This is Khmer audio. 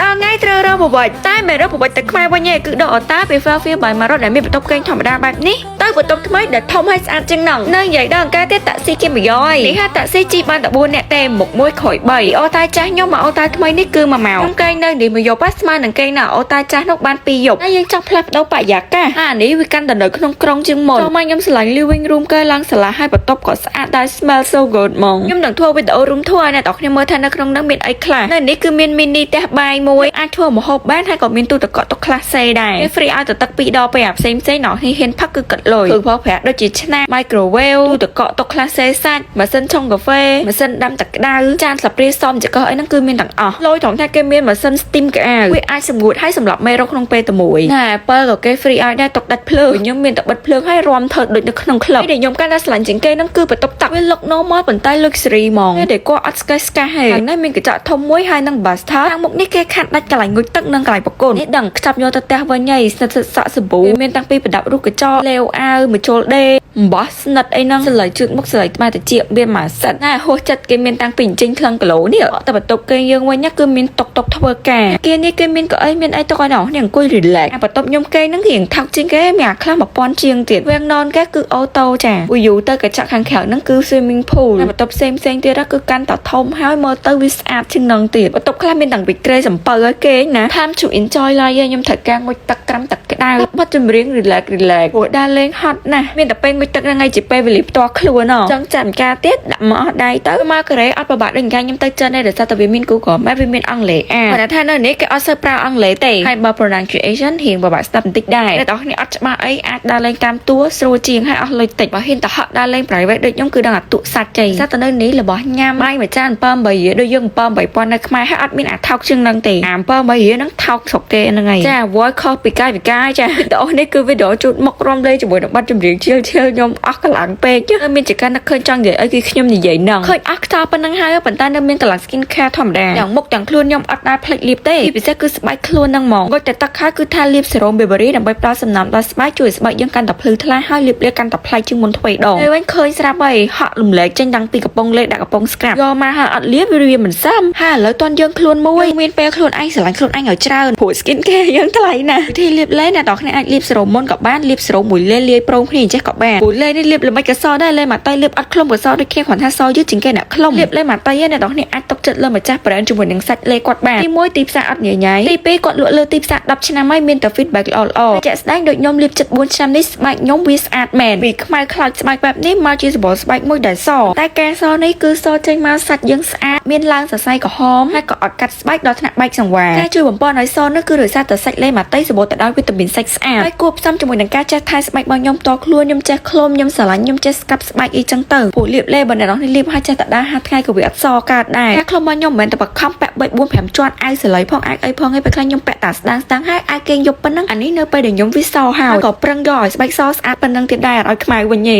ដល់ថ្ងៃត្រូវរើប្រវត្តិតែមិនរើប្រវត្តិទៅខ្មែរវិញទេគឺដកអតាពី Fairfield by Marriott ដែលមានបន្ទប់គេងធម្មតាបែបនេះទៅបន្ទប់ថ្មីដែលធំហើយស្អាតជាងហ្នឹងនៅនិយាយដល់អង្គការទៀតតាក់ស៊ីគេមួយយនេះហាតាក់ស៊ីជីបានតែ4នាក់ទេមុខមួយក្រោយ3អូតែចាស់ខ្ញុំមកអូតែថ្មីនេះគឺ1ម៉ោងខ្ញុំគេងនៅនេះមួយយប់ស្មើនឹងគេងនៅអូតែចាស់នោះបាន2យប់ហើយយើងចង់ផ្លាស់ប្ដូរបរិយាកាសអានេះវាកាន់តែនៅក្នុងក្រុងជាងមុនចូលមកខ្ញុំស្រឡាញ់ living room គេឡើងសាលាហើយបន្ទប់ក៏ស្អាតដែរ smell so good ហ្មងខ្ញុំនឹងធ្វើវីដេអូ room tour ឲ្យអ្នកទាំងគ្នាមើលថានៅក្នុងនោះមានអីខ្លះនៅនេះគឺមាន mini ផ្ទះបាយមួយអាចធ្វើម្ហូបបានហើយក៏មានទូទឹកកកទុកខ្លះសេដែរគេ free ឲ្យទៅទឹកពីរដងពេលអាផ្សេងផ្សេងៗណោះហ៊ានផឹកគឺគិតលុយគឺផលប្រាក់ដូចជាឆ្នាំង microwave ទូទឹកកកទុកខ្លះសេសាច់ម៉ាស៊ីនឆុងកាហ្វេម៉ាស៊ីនដាំទឹកក្តៅចានស្លាបព្រាសមចង្កឹះអីហ្នឹងគឺមានទាំងអស់លុយត្រង់ថាគេមានម៉ាស៊ីន steam ក្អៅវាអាចសម្ងួតឲ្យសម្រាប់មេរោគក្នុងពេលតែមួយណា Apple ក៏គេ free ឲ្យដែរទុកដាច់ភ្លើងខ្ញុំមានតែបិទភ្លើងឲ្យរាំធ្វើដូចនៅក្នុងក្លឹបដែលខ្ញុំកាន់តែស្រឡាញ់ជាងគេហ្នឹងគឺបន្ទប់ទឹកវា look normal ប៉ុន្តែ luxury ហ្មងដែលគាត់អត់ស្កេះស្កាស់ទេខាងនេះមានកញ្ចក់ធំមួយហើយនឹង bathtub ខាងមុខនេះគេខាត់ដាច់កន្លែងងូតទឹកនិងកន្លែងបង្គន់នេះដឹងខ្ចប់យកទៅផ្ទះវិញហើយស្និទ្ធសក់សាប៊ូមានតាំងពីប្រដាប់រូបកញ្ចក់លេវអាវមួយជុលដេអំបោះស្និតអីហ្នឹងសលៃជូតមុខសលៃត្មៅតិចមានមួយសិតណាហួសចិត្តគេមានតាំងពីអញ្ចេញក្លឹងគីឡូនេះតែបន្ទប់គេយើងវិញណាគឺមានតុកតុកធ្វើការគេនេះគេមានកៅអីមានអីទុកឲ្យដល់នេះអង្គុយ relax អាបន្ទប់ខ្ញុំគេហ្នឹងរៀងថោកជាងគេមានអាខ្លះ1000ជាងទៀតវាងននគេគឺauto ចាយូរទៅកញ្ចក់ខាងក្រៅហ្នឹងគឺ swimming pool ហើយបន្ទប់ផ្សេងផ្សេងទៀតគឺកាន់តែធំហើយមើលទៅវាស្អាតជាងហ្នឹងទៀតបន្ទប់ខ្លះមានតាំងពីគ្រែសំពៅឲ្យគេណា time to enjoy life ខ្ញុំត្រូវការងូតទឹកត្រាំទឹកក្តៅបត់ចម្រៀង relax relax ព្រោះដើរលេងហត់ណាស់មានតែពេលងូតទឹកហ្នឹងឯងជាពេលវេលាផ្ទាល់ខ្លួនចង់ចាត់ការទៀតដាក់មកអស់ដៃទៅមកកូរ៉េអត់ពិបាកដូចកាខ្ញុំទៅចិនទេដោយសារតែវាមាន Google Map វាមានអង់គ្លេសអាគាត់ថានៅនេះគេអត់សូវប្រើអង់គ្លេសទេហើយបើ pronunciation រៀងពិបាកស្ដាប់បន្តិចដែរអ្នកទាំងគ្នាអត់ច្បាស់អីអាចដើរលេងតាមទួស្រួលជាងហើយអស់លុយតិចបើហ៊ានទៅហក់ដើរលេង private ដូចខ្ញុំគឺដឹងអាទុសាច់ជ័យសារតែនៅនេះរបស់ញ៉ាំបាយមួយចាន7 8រៀលដូចយើង7 8000នៅខ្មែរហើយអត់មានអាថោកជាងហ្នឹងទេអា7 8រៀលហ្នឹងថោកស្រុកគេហ្នឹងហើយចា voice ខុសពីកាយវិការចាវីដេអូនេះគឺវីដេអូជូតមុខរំលេជាមួយនឹងបទចម្រៀងឈៀលឈៀលខ្ញុំអស់កម្លាំងពេកមានចការនឹកឃើញចង់និយាយអីគឺខ្ញុំនិយាយហ្នឹងឃើញអស់ខ្យល់ប៉ុណ្្នឹងហើយប៉ុន្តែនៅមានកម្លាំង skin care ធម្មតាទាំងមុខទាំងខ្លួនខ្ញុំអត់ដែលភ្លេចលាបទេជាពិសេសគឺស្បែកខ្លួនហ្នឹងហ្មងគាត់តែទឹកហើយគឺថាលាបសេរ៉ូម Burberry ដើម្បីផ្ដល់សំណើមដល់ស្បែកជួយស្បែកយើងកាន់តែភ្លឺថ្លាហើយលាបលាកាន់តែប្លែកជាងមុនទ្វេដងហើយវិញឃើញស្រាប់ហើយហក់លំលែកចេញតាំងពីកំប៉ុងលេដាក់កំប៉ុង scrub យកមកហើយអត់លាបវាមិនសមហើយឥឡូវតន់យើងខ្លួនមួយមានពេលខ្លួនឯងស្រឡាញ់ខ្លួនឯងឲ្យច្រើនព្រោះ skin care យើងថ្លៃណាស់វិធីលាបលេអ្នកនរគ្នាអាចលាបសេរ៉ូមមុនក៏បានលាបសេរ៉ូមមួយលេលាយព្រមគ្នាអញ្ចេះក៏បានព្រោះលេនេះលាបល្មិចក៏សដែរលេមកតៃលាបអត់ខ្លុំក៏សដូចគ្នាគ្រាន់ថាសយឺតជាងគេអ្នកខ្លុំលាបលេមកតៃអ្នកនរគ្នាអាចទុកចិត្តលើម្ចាស់ brand ជាមួយនឹងសាច់លេគាត់បានទី1ទីផ្សារអត់ញញ៉ៃទី2គាត់លក់លើទីផ្សារ10ឆ្នាំហើយមានតែ feedback ល្អល្អជាក់ស្ដែងដូចខ្ញុំលាបចិត្ត4ឆ្នាំនេះស្បែកខ្ញុំវាស្អាតមែនពីខ្មៅខ្លោចស្បែកបែបនេះមកជាសម្បុរស្បែកមួយដែលសតែការសនេះគឺសចេញមកសាច់យើងស្អាតមានឡើងសរសៃក្រហមហើយក៏អត់កាត់ស្បែកដល់ថ្នាក់បែកសង្វារការជួយបំពន់ឲ្យសនោះគឺដោយសារតែសាច់លេម៉ាតៃសម្បូរទៅដោយវីតាមីនសាច់ស្អាតហើយគួបផ្សំជាមួយនឹងការចេះថែស្បែករបស់ខ្ញុំតខ្លួនខ្ញុំចេះឃ្លុំខ្ញុំស្រឡាញ់ខ្ញុំចេះស្កាប់ស្បែកអីចឹងទៅព្រោះលាបលេបើអ្នកនរនេះលាបហើយចេះតែដើរហាថ្ងៃក៏វាអត់សកើតដែរការឃ្លុំរបស់ខ្ញុំមិនមែនតែបខំពាក់3 4 5ជាន់អាវសលៃផងអាវអីផងឯងពេលខ្លះខ្ញុំពាក់តាស្ដាងស្ដាងហើយអាវគេងយប់ប៉ុណ្ណឹងអានេះនៅពេលដែលខ្ញុំវាសហើយក៏ប្រឹងយកឲ្យស្បែកសស្អាតប៉ុណ្ណឹងទៀតដែរអត់ឲ្យខ្មៅវិញទេ